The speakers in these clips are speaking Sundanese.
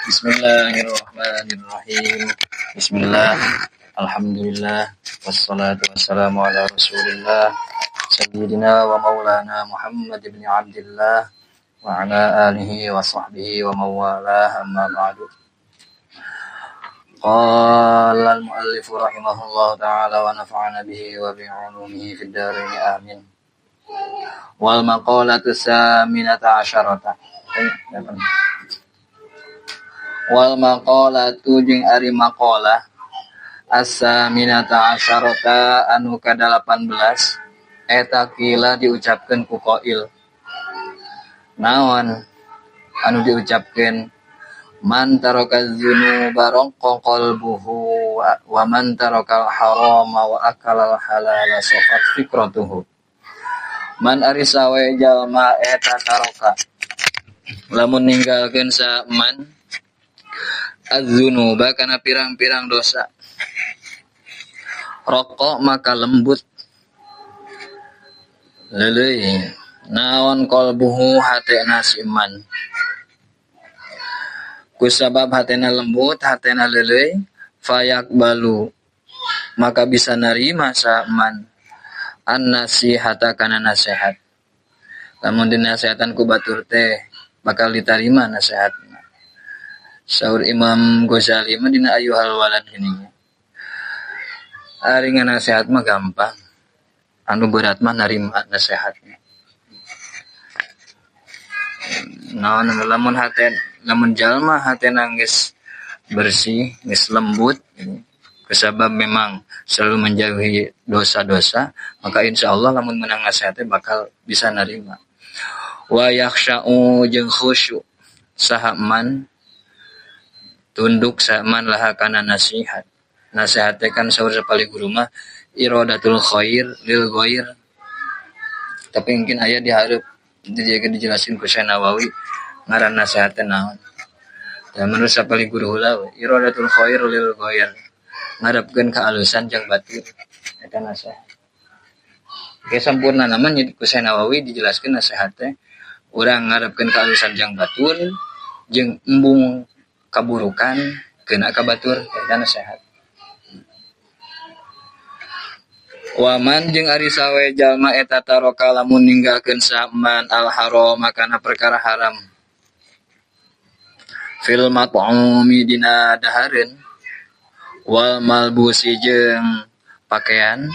Bismillahirrahmanirrahim. Bismillah. Alhamdulillah. Wassalatu wassalamu ala Rasulillah. Sayyidina wa maulana Muhammad ibn Abdillah wa ala alihi wa sahbihi wa mawalah, amma ba'du. Qala al-muallif rahimahullah ta'ala wa nafa'ana bihi wa bi'ulumihi fid dharain, amin. Wal maqalatu saminata asyarata. Wal maqalatu jeung ari maqalah as-saminata asyarata anu ka-18 eta kila diucapkeun ku qail. Naon anu diucapkeun? Man taraka dzunuba raqa qalbuhu wa man tarakal harama wa akala halala safat fikratuhu. Man ari sawe jalma eta taraka lamun ninggalkeun sa man az-dzunuba kana pirang-pirang dosa, rokok maka lembut leuleui naon qalbuhu hatena si man. Kusabab hatena lembut, hatena leuleui, fayaqbalu maka bisa narima sa man an-nasihata kana nasihat. Lamun dinasehatan ku batur teh bakal ditarima nasihatna. Saur Imam Ghazali mah dina Ayyuhal Walad gini. Ari nasihat mah gampang. Anu berat mah narima nasihatna. Naon lamun hate, lamun jalma hatena geus bersih, geus lembut, kusabab memang selalu menjauhi dosa-dosa, maka insyaallah lamun menang nasihatnya bakal bisa narima. Wa yakhsha'u jeung khusyuk saha man, tunduk saha man laha kana nasihat. Nasihat teh kan saur sapali guru mah iradatul khair lil ghair. Tapi mungkin aya dihareup dijelasin ku Syekh Nawawi ngaran nasihat teh naon. Dan menurut sapali guru heula we iradatul khair lil ghair, ngarepkeun kaalusan jeung batur eta nasihat. Ge sampurna nama nya ku Syekh Nawawi dijelaskeun nasihat teh urang ngarepkeun kaalusan jeung batur jeung embung kaburukan kena ka batur eta nasihat. Waman jeung ari sawe jalma eta taroka lamun ninggalkeun saman al haram kana perkara haram fil mat'umi dina dahareun wal malbusi jeung pakaian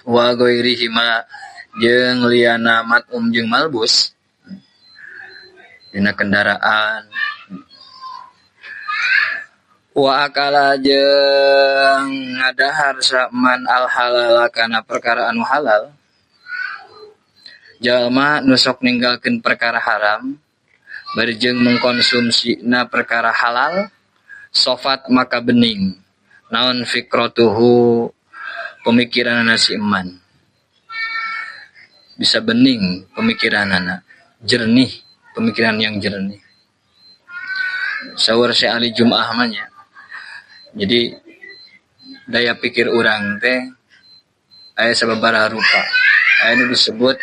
wa ghairihima jeung liana mat'um jeung malbus dina kendaraan wa akala jeung ngadahar saman al halal kana perkara anu halal. Jalma nu sok ninggalkeun perkara haram bari jeung mengkonsumsina perkara halal, sofat maka bening naon fikratuhu pemikiranana si iman. Bisa bening pemikiranana, jernih, pemikiran yang jernih. Saur si Ali Jum'ah mah nya. Jadi daya pikir urang teh aya sababaraha rupa. Aya nu disebut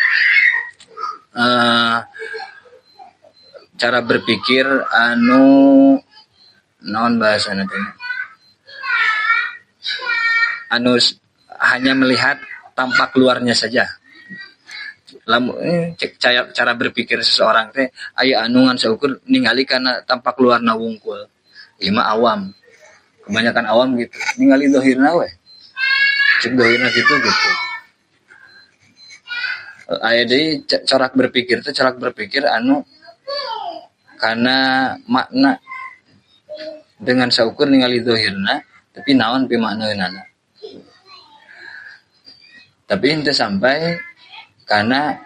cara berpikir anu naon bahasana teh, anu hanya melihat tampak luarnya saja. Lamun cara berpikir seseorang teh aya anu ngan saukur ningali kana tampak luarna wungkul. Ieu mah awam. Kebanyakan awam gitu, ningali zahirna we. Cek zahirna gitu gitu. Aya deui corak berpikir teh corak berpikir anu kana makna dengan saukur ningali zahirna tapi naon pi maknaeunana. Tapi henteu sampai karena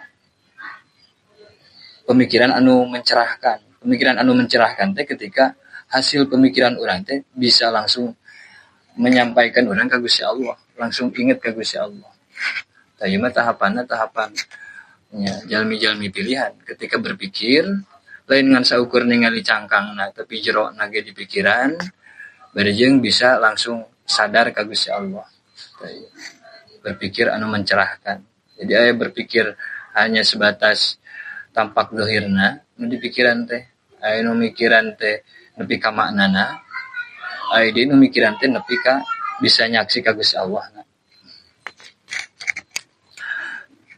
pemikiran anu mencerahkan. Pemikiran anu mencerahkan teh ketika hasil pemikiran urang teh bisa langsung menyampaikan urang ka Gusti Allah, langsung inget ka Gusti Allah. Tah ieu mah tahapanna tahapan nya jalmi-jalmi pilihan. Ketika berpikir lain ngan saukur ningali cangkangna tapi jerona ge di pikiran, bari jeung bisa langsung sadar ka Gusti Allah. Tah ieu berpikir anu mencerahkan. Jadi aya berpikir hanya sebatas tampak zahirna nu di pikiran teh, Aya nu mikiran teh nepi ka maknana, aya deui nu mikiran teh nepi ka bisa nyaksi ka Gusti Allah.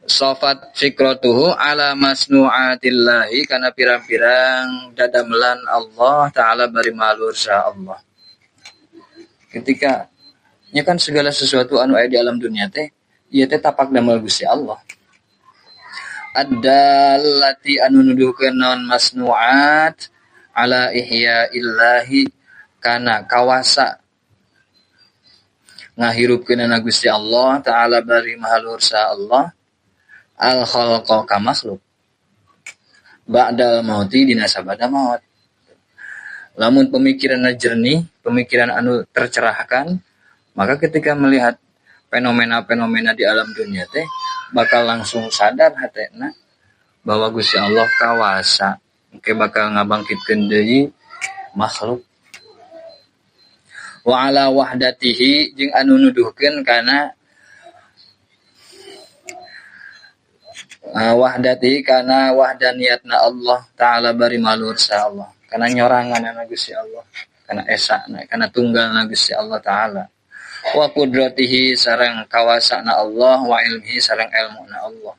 Sofat fikratuhu ala masnu'atillahi kana pirang-pirang dadamelan Allah Ta'ala bari malur sa Allah. Ketika nya kan segala sesuatu anu aya di alam dunia teh ieu teh tapak damel Gusti Allah. Addallati anu nuduhkeun naon masnu'at ala ihya'illahi kana kawasa ngahirupkeunana Gusti Allah Ta'ala bari mahalur sa Allah al khalqa ka makhluk ba'dal mauti dina sabada maut. Lamun pemikiranna jernih, pemikiran anu tercerahkan, maka ketika melihat fenomena-fenomena di alam dunia teh bakal langsung sadar hatena bahwa Gusti Allah kawasa engke bakal ngabangkitkeun deui makhluk. Wa ala wahdatihi jeung anu nuduhkeun kana wahdati kana wahdaniyatna Allah Ta'ala bari malur sa Allah, kana nyoranganna Gusti Allah, kana esana, kana tunggalna Gusti Allah Ta'ala, wa qudratihi sareng kawasana Allah, wa ilmihi sareng elmuna Allah.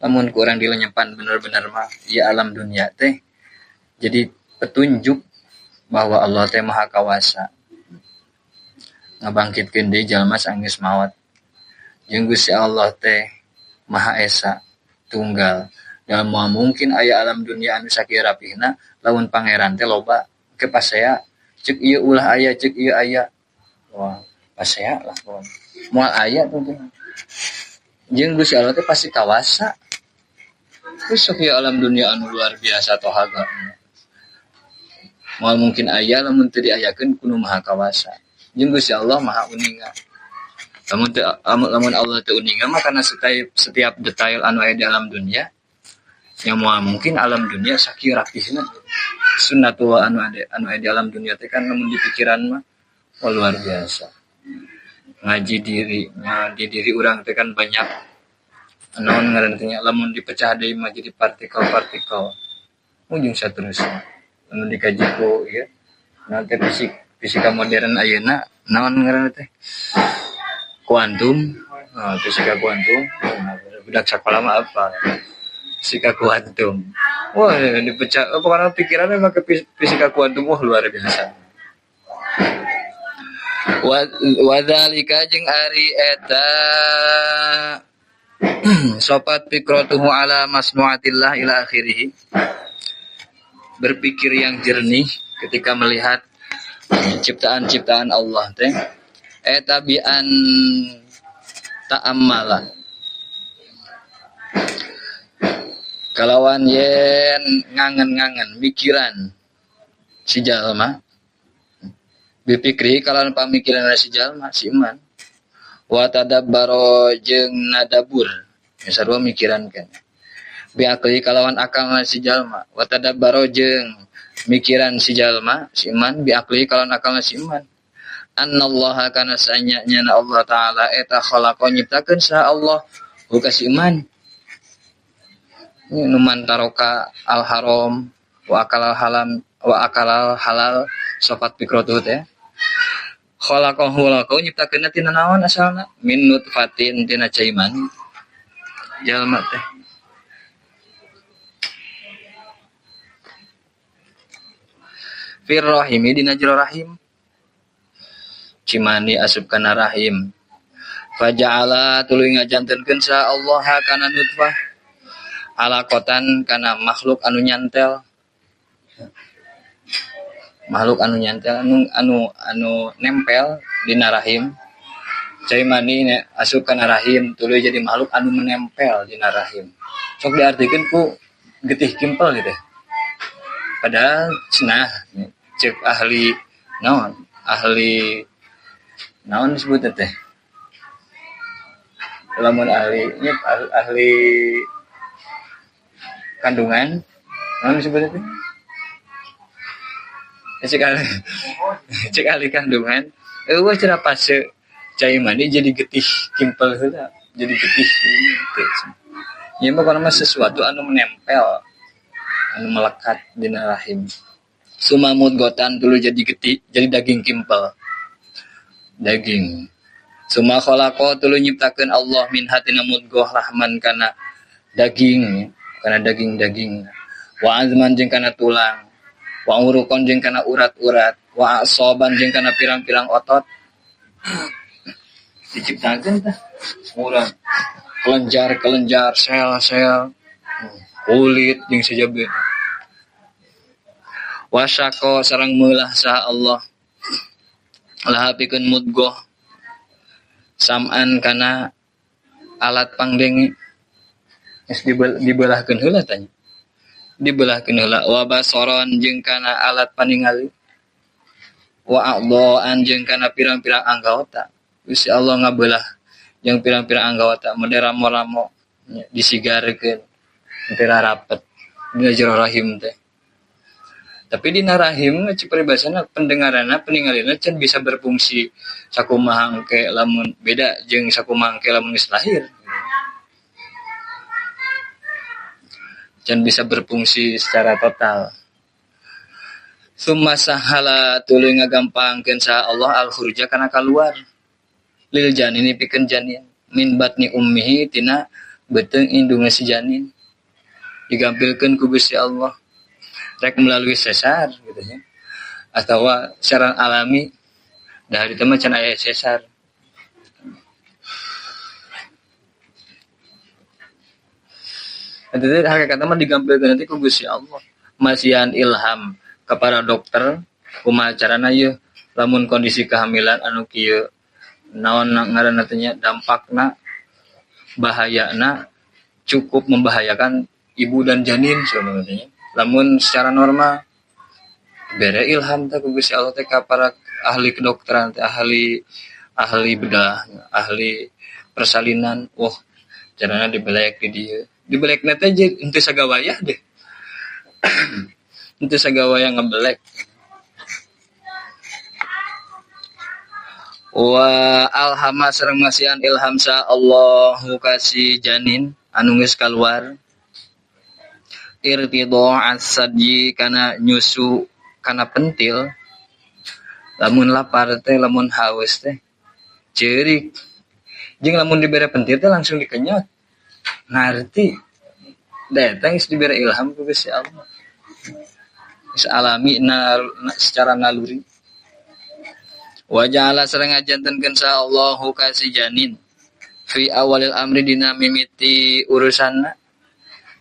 Lamun kurang dilenyepan bener-bener mah ya alam dunia teh jadi petunjuk bahwa Allah teh maha kawasa ngabangkitkeun deui jalma sanggeus maot. Jeung Gusti Allah teh maha esa tunggal. Dalam moal mungkin aya alam dunia anu sakieu rapihna lamun pangeran teh loba ke pasea ceuk ieu ulah aya ceuk ieu aya. Wah, pasea lah pokona. Moal aya tuh. Jeung Gusti Allah teh pasti kawasa. Terus sok ieu alam dunia anu luar biasa tohaga. Moal mungkin aya lamun teu diayakeun ku nu maha kawasa. Jeung Gusti Allah maha uninga. Lamun Allah teu uninga mah karena setiap detail anu aya di alam dunia yang moal mungkin alam dunia sakieu rapihna. Sunnatullah anu aya di alam dunia teh kan lamun di pikiran mah wah, luar biasa. Ngaji diri, di diri urang teh kan banyak naon ngaranna teh nya lamun dipecah deui mah jadi partikel-partikel. Ujung saterusna. Lamun dikaji ku ieu naon teh fisika modern ayeuna naon ngaranna teh? Kuantum, fisika kuantum, budak sekolah mah apa? Fisika kuantum. Wah, dipecah, pokoknya pikirannya mah ke fisika kuantum, wah luar biasa. Wa dzalika jeung ari eta sopat fikratuhu ala masnuatillah ila akhirih. Berpikir yang jernih ketika melihat ciptaan-ciptaan Allah teh eta bian ta'ammala kalawan yen ngangen-ngangen mikiran si jalma bipikri kalawan pamikiran si jalma si iman wa tadabbaro jeung nadabur sarua mikiran kan biakli kalawan akal si jalma wa tadabbaro jeung mikiran si jalma si iman biakli kalawan akal si iman annallaha kana sanya nyana Allah Ta'ala eta khalaqa nyiptakeun saha Allah buka si iman nu man taroka al haram wa akalal halam wa akalal halal sofat fikratuhu teh khalaqahu laqau nyiptakeunna tina naon asalna min nutfatin tina cai mani jalma teh fir rahimi dina jero rahim cimani asup kana rahim faja'ala tuluy ngajantenkeun sa Allah kana nutfah alaqatan kana makhluk anu nyantel makhluk anu nyantel anu nempel dina rahim cai mani asup kana rahim tuluy jadi makhluk anu menempel dina rahim sok diartikeun ku getih kimpel gitu padahal cenah cek ahli naon ahli naon disebut teh lamun ahli ahli kandungan naon disebut teh cek ahli kandungan eueuh cenah fase cai mani jadi getih kimpel heula jadi getih gitu. Ieu mah kana mah sesuatu anu menempel anu melekat dina rahim. Summa mudghatan tuluy jadi getih, jadi daging kimpel. Daging. Summa khalaqa tuluy nyiptakeun Allah min hatina mudghah rahman kana daging, kana daging-daging. Wa azman jeung kana tulang, wa uruqan jeung kana urat-urat, wa asoban jeung kana pirang-pirang otot. Diciptakeun tah urat, kelenjar-kelenjar, sel-sel, kulit jeung sajabeuh. Wasako sareng meulah saha Allah laha pikeun mudghah sam'an kana alat pangdenge. Geus dibelahkeun heula tanya. Dibelahkeun heula wa basaron jeung kana alat paningali, wa a'dhaan jeung kana pirang-pirang anggota. Gusti Allah ngabelah jeung pirang-pirang anggota model ramo-ramo disigarkeun teu rapet dina jero rahim teh. Tapi dina rahim cik paribasana pendengaranna peningalina can bisa berfungsi sakumaha engke lamun beda jeung sakumaha engke lamun geus lahir. Can bisa berfungsi secara total. Summa sahala tuluy ngagampangkeun saha Allah al-khurja kana kaluar. Lil janini pikeun janin min batni ummihi tina beuteung indungna si janin. Digampilkeun ku Gusti Allah. Rek melalui sesar gitu nya. Atawa secara alami da harita mah can aya sesar. Eta teh hakikatna mah digampilkeun nanti ku Gusti Allah. Masihan ilham kepada dokter kumaha carana yeuh lamun kondisi kehamilan anu kieu naon ngaranna teh nya dampakna bahayana cukup membahayakan ibu dan janin sebenarnya. Lamun secara normal bere ilham teh ku Gusti Allah teh ka para ahli kedokteran teh, ahli bedah, ahli persalinan. Wah, carana dibelek di dieu. Dibelekna teh henteu sagawayah deh. Henteu sagawayah ngebelek. Wa alhama sareng masihan ilham sa Allahu kasih janin anu geus kaluar. Irtidha as-sadyi kana nyusu kana pentil. Lamun lapar teh, lamun haus teh ceurik. Jeung lamun dibere pentil teh langsung dikenyot. Ngarti. Da eta geus dibere ilham ku Gusti Allah. Geus alami secara naluri. Wa ja'ala sareng ngajantenkeun sa Allahu ka si janin fi awalil amri dina mimiti urusanna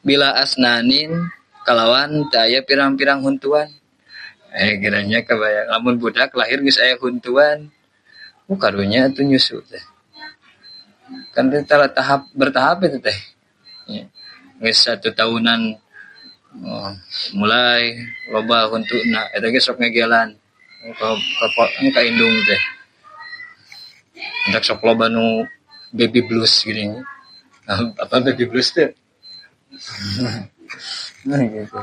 bila asnanin kalawan teu aya pirang-pirang huntuan. Kiranya kebayang lamun budak lahir geus aya huntuan. Karunya atuh nyusu teh. Kan teh tahap bertahap itu teh. Ya. Geus 1 tahunan mulai loba huntuna eta ge sok ngegelan ka indung teh. Hendak sok loba nu baby blues gini. Apa baby blues teh? Nah gitu.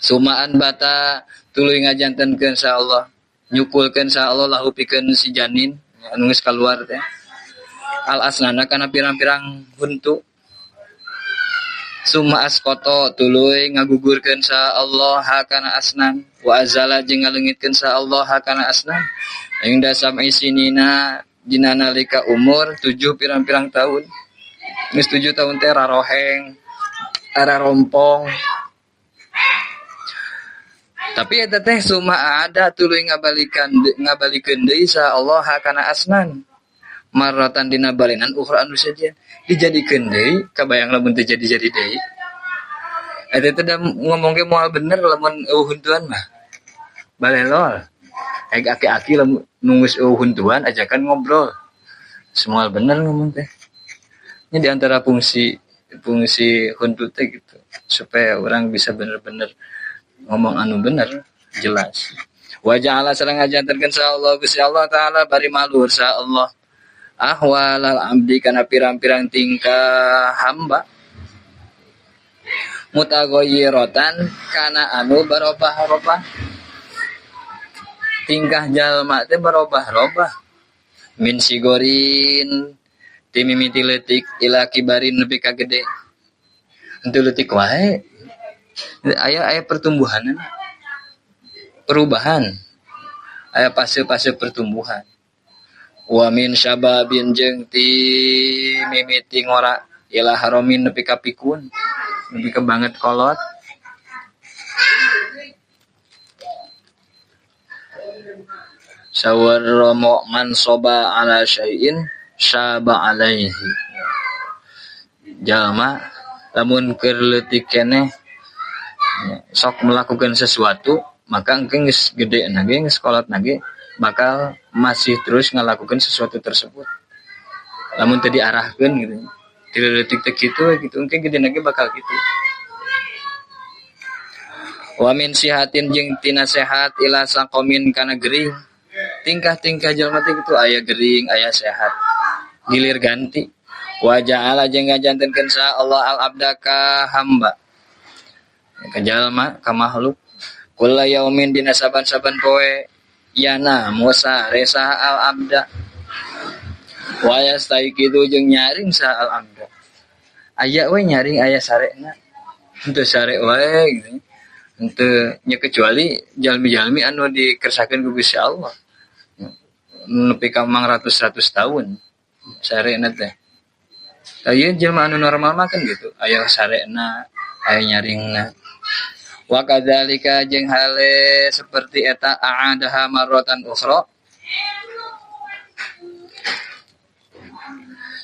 Sumaan bata tuluy ngajantenkeun sa Allah, nyukulkeun sa Allah lahu pikeun si janin anu geus kaluar teh. Al asnana kana pirang-pirang huntu. Summa asqata tuluy ngagugurkeun sa Allah hakana asnan wa azala jeung ngaleungitkeun sa Allah hakana asnan. Inda sam'i sinina dina nalika umur 7 pirang-pirang tahun. Geus 7 tahun teh raroheng, ararompong. Tapi eta teh summa ada tuluy ngabalikeun deui sa Allah hakana asnan. Marratan dina balenan ukhra anu saja dijadikeun deui kabayang lamun teu jadi-jadi deui. Eta teh da ngomong ge moal bener lamun eueuh huntuan mah. Balelol. Ek aki-aki lamun nu geus eueuh huntuan ajakan ngobrol. Semoal bener ngomong teh. Ini di antara fungsi huntu teh gitu supaya orang bisa bener-bener ngomong anu bener jelas. Wa ja'ala sareng ngajantenkeun sa Allah Gusti Allah taala bari malur sa Allah ahwalal abdi kana pirang-pirang tingkah hamba mutaghayyiratan kana anu barobah-robah. Tingkah jalma teh barobah-robah min sigorin ti mimiti leutik ila kibarin nepi ka gede. Henteu leutik wae. Aya aya pertumbuhan, perubahan. Aya fase-fase pertumbuhan. Wa min syababin jeung ti mimiti ngora ila haramin nepi ka pikun, nepi ka banget kolot. Sawar romo man soba ala syai'in syaba alaihi. Jalma lamun keur leutik keneh sok melakukan sesuatu, maka engke geus gede na ge, geus kolot na ge bakal masih terus ngalakukan sesuatu tersebut. Lamun teu diarahkeun gitu, ti leutik teh kitu gitu, engke gede na ge bakal kitu. Wa min sihatin jeung tina sehat ila saqamin kana gering. Tingkah-tingkah jelema teh kitu, aya gering, aya sehat. Gilir ganti. Wa ja'ala jeung ngajantenkeun sa Allah al abda ka hamba. Ka jalma, ka makhluk. Kulla yaumin dina saban-saban poe yana musa resa al abda. Wa yastaiqidu jeung nyaring sa al abda. Aya we nyaring aya sarena. Henteu sare wae gitu. Henteu nya kecuali jalmi-jalmi anu dikersakeun ku Gusti Allah. Nepi ka mangratus-ratus tahun sarena teh. Aya jelema anu normal mah kan gitu, aya sarena, aya nyaringna. Wa kadzalika jeung hale seperti eta a'adaha marratan ukhra.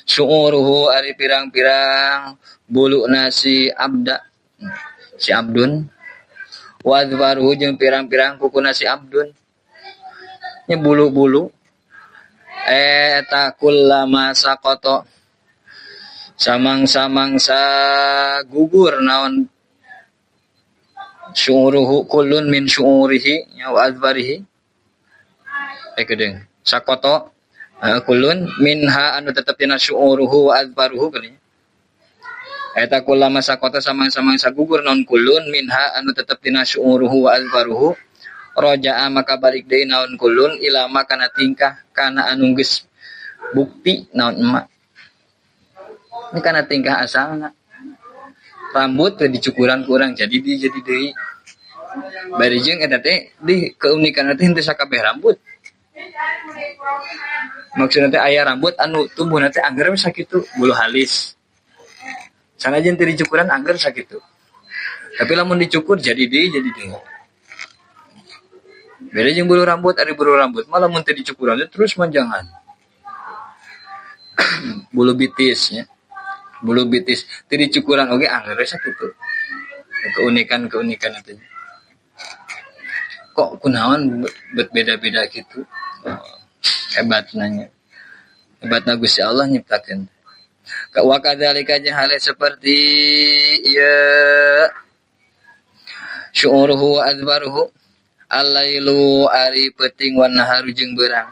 Su'uruhu ari pirang-pirang bulu nasi abda si abdun. Wa adbaruhu jeung pirang-pirang kukuna si abdun. Nya bulu-bulu eta kullama saqata samang-samangsa gugur naon syu'uruhu kullun min syu'urihi ya wa adbarihi kedeung saqata kullun minha anu tetep dina syu'uruhu wa adbaruhu geuning eta kullama saqata samang-samangsa gugur naon kullun minha anu tetep dina syu'uruhu wa adbaruhu roja'a maka balik deui naon kulun ilama kana tingkah kana anu geus bukti naon emak. Ini kana tingkah asalna. Rambut teh dicukuran ku urang jadi di jadi deui. Bari jeung eta teh di keunikan teh henteu sakabeh rambut. Maksudna teh aya rambut anu tumbuhna teh angger we sakitu, bulu halis. Sanajan teu dicukuran angger sakitu. Tapi lamun dicukur jadi deui jadi deui. Beda jeung bulu rambut, ari bulu rambut mah lamun teu dicukuran teh terus manjangan. Bulu bitis nya. Bulu bitis teu dicukuran oge angger we sakitu. Keunikan-keunikan eta. Kok kunaon beda-beda kitu? Oh, hebat nanya. Hebatna Gusti Allah nyiptakeun. Wa kadzalika jeung hale seperti ieu syu'uruhu wa adbaruhu alailu ari peuting wan naharu jeung beurang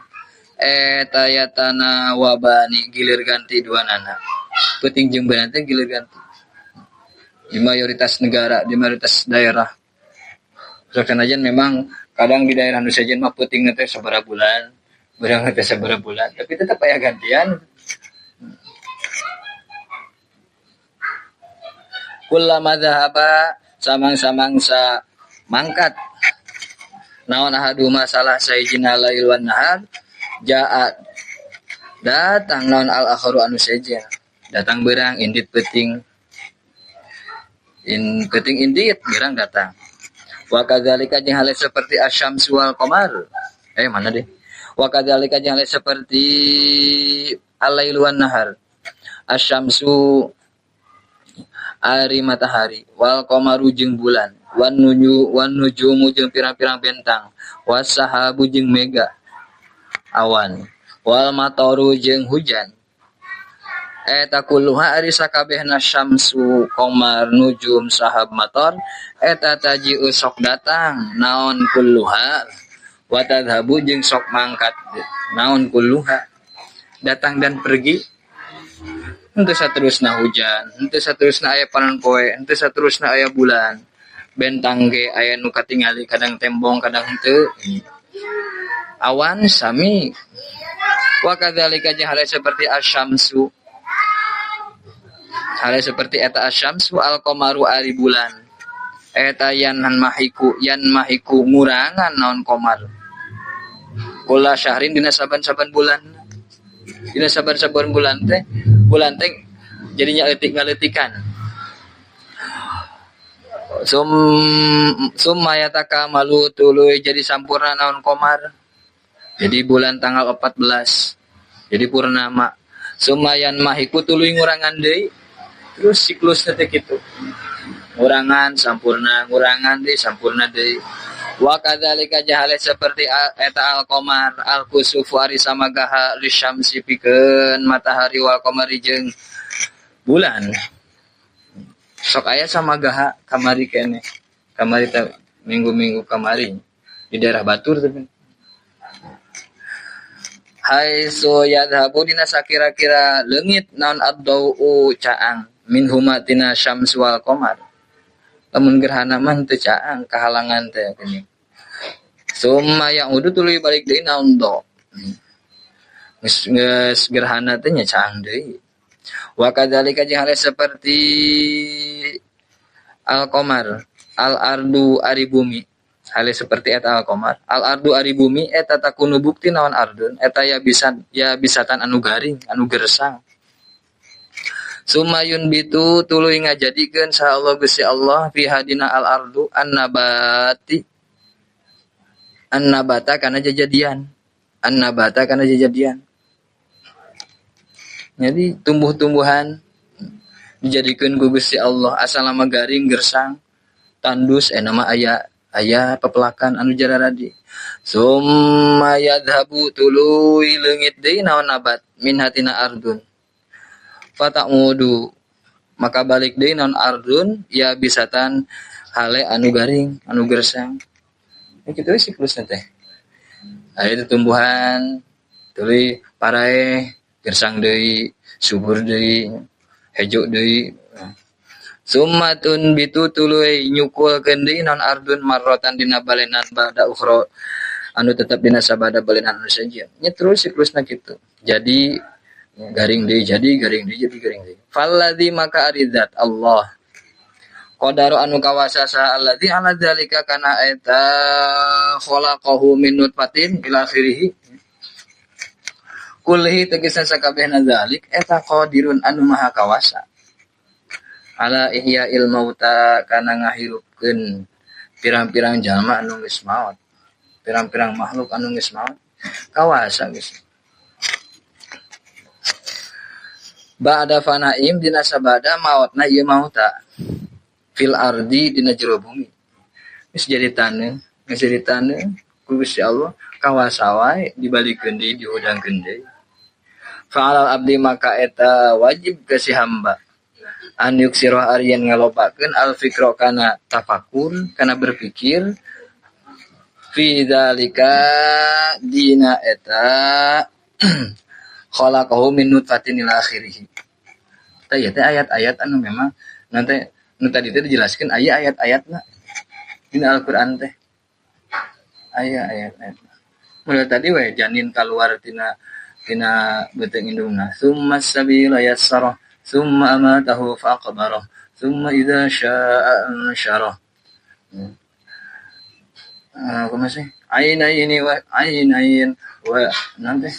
eta yatana wabani gilir ganti dua nana. Peuting jeung beurang teh gilir ganti di mayoritas negara, di mayoritas daerah. Sanajan memang kadang di daerah nu sejen mah peuting teh sabaraha bulan, beurang teh sabaraha bulan, tapi tetep aya gantian. Kullama dhahaba samang-samangsa mangkat naon ahadu masalah sayyidina lail wan nahar jaa datang naon al akharu anu sejen datang berang indit peuting in peuting indit berang datang. Wa kadzalika jeung hale seperti asyamsu wal qamar mana deh wa kadzalika jeung hale seperti al-lailu wan nahar asyamsu ari matahari wal qamaru jeung bulan wan nuju wan nujumu jeung pirang-pirang bintang wasahabu jeung mega awan wal mataru jeung hujan eta kulluha ari sakabehna syamsu qamar nujum sahab matar eta taji'u sok datang naon kulluha wa tadhabu jeung sok mangkat naon kulluha datang dan pergi. Henteu saterusna hujan, henteu saterusna aya panon poe, henteu saterusna aya bulan. Bentang ge aya nu katingali kadang tembong kadang henteu. Awan sami. Wa kadzalika jeung hale seperti asyamsu. Hale seperti eta asyamsu al qamaru ari bulan. Eta yan mahiku ngurangan naon qamar. Kula syahrin dina saban-saban bulan. Dina saban-saban bulan teh jadinya leutik ngaleutikan. Summa yatakamalu tuluy jadi sampurna naon qamar. Jadi bulan tanggal 14. Jadi purnama. Sumayan mahiku tuluy ngurangan deui. Terus siklusna teh kitu. Ngurangan sampurna, ngurangan deui sampurna deui. Wa kadzalika jahale seperti eta al-qamar al-kusufu ari samagaha lisyamsi pikeun matahari wal qamari jeung bulan. Sok aya samagaha kamari keneh. Kamari teh minggu-minggu kamari di daerah Batur teh. Hai so yadhabu dina sakira-kira leungit naon ad-dau caang min huma tina syams wal qamar. Lamun gerhana mah teu caang kahalangan teh geuning. Summa ya'udu tuluy balik deui naon do. Geus gerhana teh nya caang deui. Wa kadzalika jeung hale seperti al-qamar al-ardu ari bumi. Hale seperti eta al-qamar al-ardu ari bumi eta takunu bukti naon ardun eta ya bisa ya bisatan anu garing anu gersang. Sumayun bitu tuluy ngajadikeun saha Allah Gusti Allah fi hadina al-ardu an-nabati an-nabata kana jajadian an-nabata kana jajadian. Jadi tumbuh-tumbuhan dijadikeun ku Gusti Allah asal mah garing gersang tandus nama aya aya pepelakan anu jararadi. Summa yadhabu tuluy leungit deui naon nabat min hatina ardun. Fata'udu maka balik deui naon ardun ya bisatan hale anu garing anu gersang. Ya kitu we siklusna teh. Aya tumbuhan tuluy paraeh gersang deui subur deui hejo deui. Summatun bitu tuluy nyukulkeun deui naon ardun marrotan dina balenan ba'da ukhra anu tetep dina sabada balenan anu sejen. Nya terus siklusna kitu. Jadi garing deui jadi garing deui jadi garing deui. Falladzi maka ari zat Allah qadaru anu kawasa saha alladzi ala dzalika kana eta khalaqahu min nutfatin ila akhirih. Kullihi tegasna sakabehna zalik eta qadirun anu maha kawasa. Ala ihya'il mauta kana ngahirupkeun pirang-pirang jalma anu geus maot. Pirang-pirang makhluk anu geus maot kawasa geus. Ba'da fanaim dina sabada maotna ieu mauta fil ardi dina jero bumi. Geus jadi taneuh, geus jadi taneuh ku Gusti Allah kawasa wae dibalikeun deui dihudangkeun deui. Fa'alal abdi maka eta wajib ka si hamba an yuksirah aryan ngalobakeun al fikra kana tafakur kana berpikir fi dzalika dina eta khalaqahu min nutfatin ila akhirih. Tah ieu teh ayat-ayat anu memang nanti nu tadi teh dijelaskeun aya ayat-ayatna dina Al-Qur'an teh. Aya ayat-ayat. Mulai tadi we janin kaluar tina beuteung indungna. Summa sabila yassarah, summa amatahu faqabarah, summa idza syaa'a ansyarah. Kumaha sih? Ainaini wa ainain wa nanti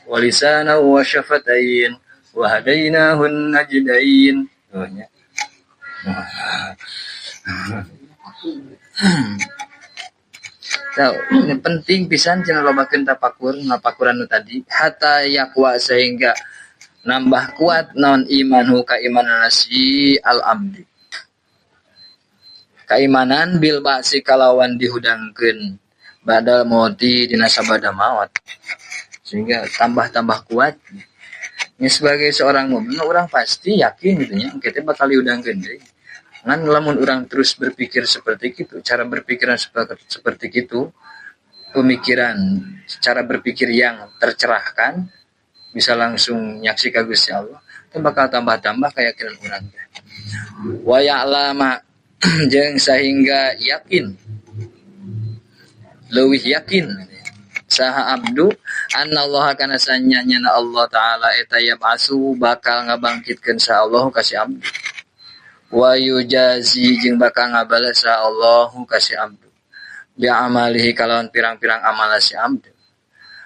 wa lisana wa syafatain wa hadainahun najdain. Oh nya. Tau, ini penting pisan cenah lobakeun tapakur, napakuran nu tadi hatta yaqwa sehingga nambah kuat naon imanhu kaimanan si al-abdi. Kaimanan bil ba'si kalawan dihudangkeun badal mauti dina sabada maot. Sehingga tambah-tambah kuat. Ya, sebagai seorang mukmin orang pasti yakin gitu nya kita bakal dihudangkeun deui. Ngan lamun orang terus berpikir seperti itu, cara berpikiran seperti itu, pemikiran cara berpikir yang tercerahkan bisa langsung nyaksi ka Gusti Allah, itu bakal tambah-tambah keyakinan urang teh. Wa ya'lama jeung sehingga yakin, leuwih yakin saha abdu annallaha kana sanyanya Allah taala eta yab'asu bakal ngabangkitkeun sa Allah ka si abdu. Wa yujazi jeung bakal ngabales Allahu ka si abdu bi amalihi kalawan pirang-pirang amal si abdu.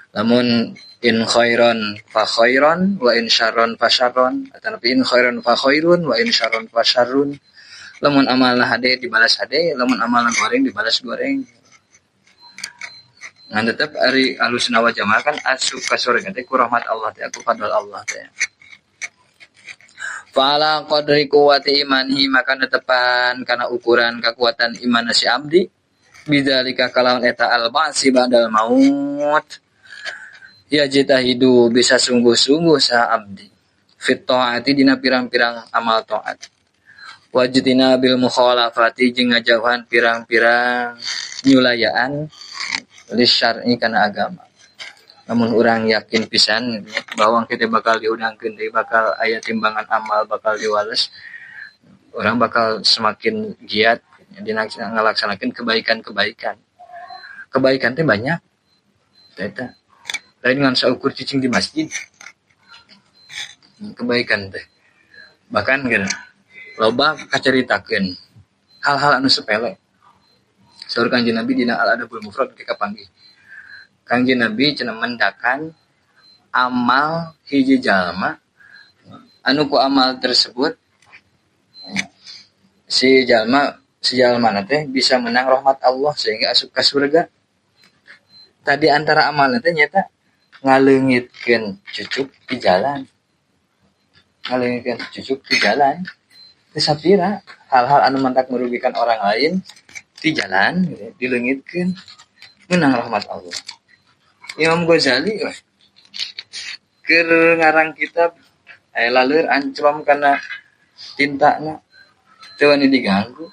Lamun in khairan fa khairan wa in syarran fa syarran, atanapi in khairan fa khairun wa in syarran fa syarrun. Lamun amalna hade dibalas hade, lamun amalna goreng dibalas goreng. Ngan tetep ari Ahlussunnah wal Jamaah kan asup ka surga teh ku rahmat Allah teh, ku fadl Allah teh. Fala qadri quwwati imanihi maka netepan kana ukuran kekuatan iman si abdi bidzalika kalawan eta al ba'si ba'dal maut yajtahidu bisa sungguh-sungguh sa abdi fit taati dina pirang-pirang amal taat wajtina bil mukhalafati jeung ngajauhan pirang-pirang nyulayaan li syar'i kana agama. Namun orang yakin pisan bahwa kita bakal diundangkeun deui, bakal aya timbangan amal, bakal diwales, orang bakal semakin giat dina ngalaksanakeun kebaikan-kebaikan. Kebaikan teh banyak. Eta lain ngan saukur cicing di masjid. Kebaikan teh. Bahkan geus loba kacaritakeun hal-hal anu sepele. Saur Kanjeng Nabi dina Al-Adabul Mufrad ketika panggih. Kanjeng Nabi cenah mendakan amal hiji jalma anu ku amal tersebut si jalma teh bisa menang rahmat Allah sehingga asup ka surga. Tadi antara amal teh nyata ngaleungitkeun cucuk di jalan. Ngaleungitkeun cucuk di jalan. Teu sapira hal-hal anu mantak merugikan orang lain di jalan gitu, dileungitkeun menang rahmat Allah. Imam Ghazali weh keur ngarang kitab aya laleur ancrom kana tintana teu wani diganggu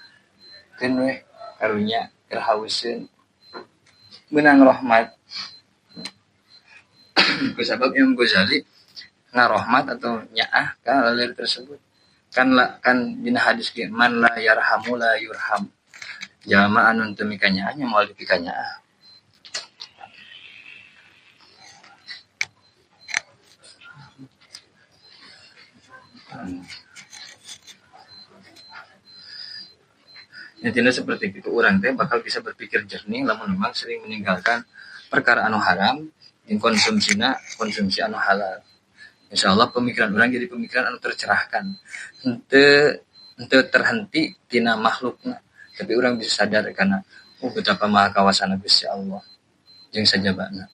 keun weh karunya keur hauseun menang rahmat. Kusabab Imam Ghazali ngarohmat atau nyaah ka laleur tersebut. Kan la, kan dina hadis ge man la yarhamu la yurham. Jalma anu teu mikanyaah nya moal dipikanyaah. Intinya seperti itu, orang teh bakal bisa berpikir jernih lamun memang sering meninggalkan perkara anu haram jeung konsumsina konsumsi anu halal. Insyaallah pemikiran orang jadi pemikiran anu tercerahkan. Henteu terhenti tina makhlukna, tapi orang bisa sadar karena betapa maha kawasana Gusti Allah jeung sajabana.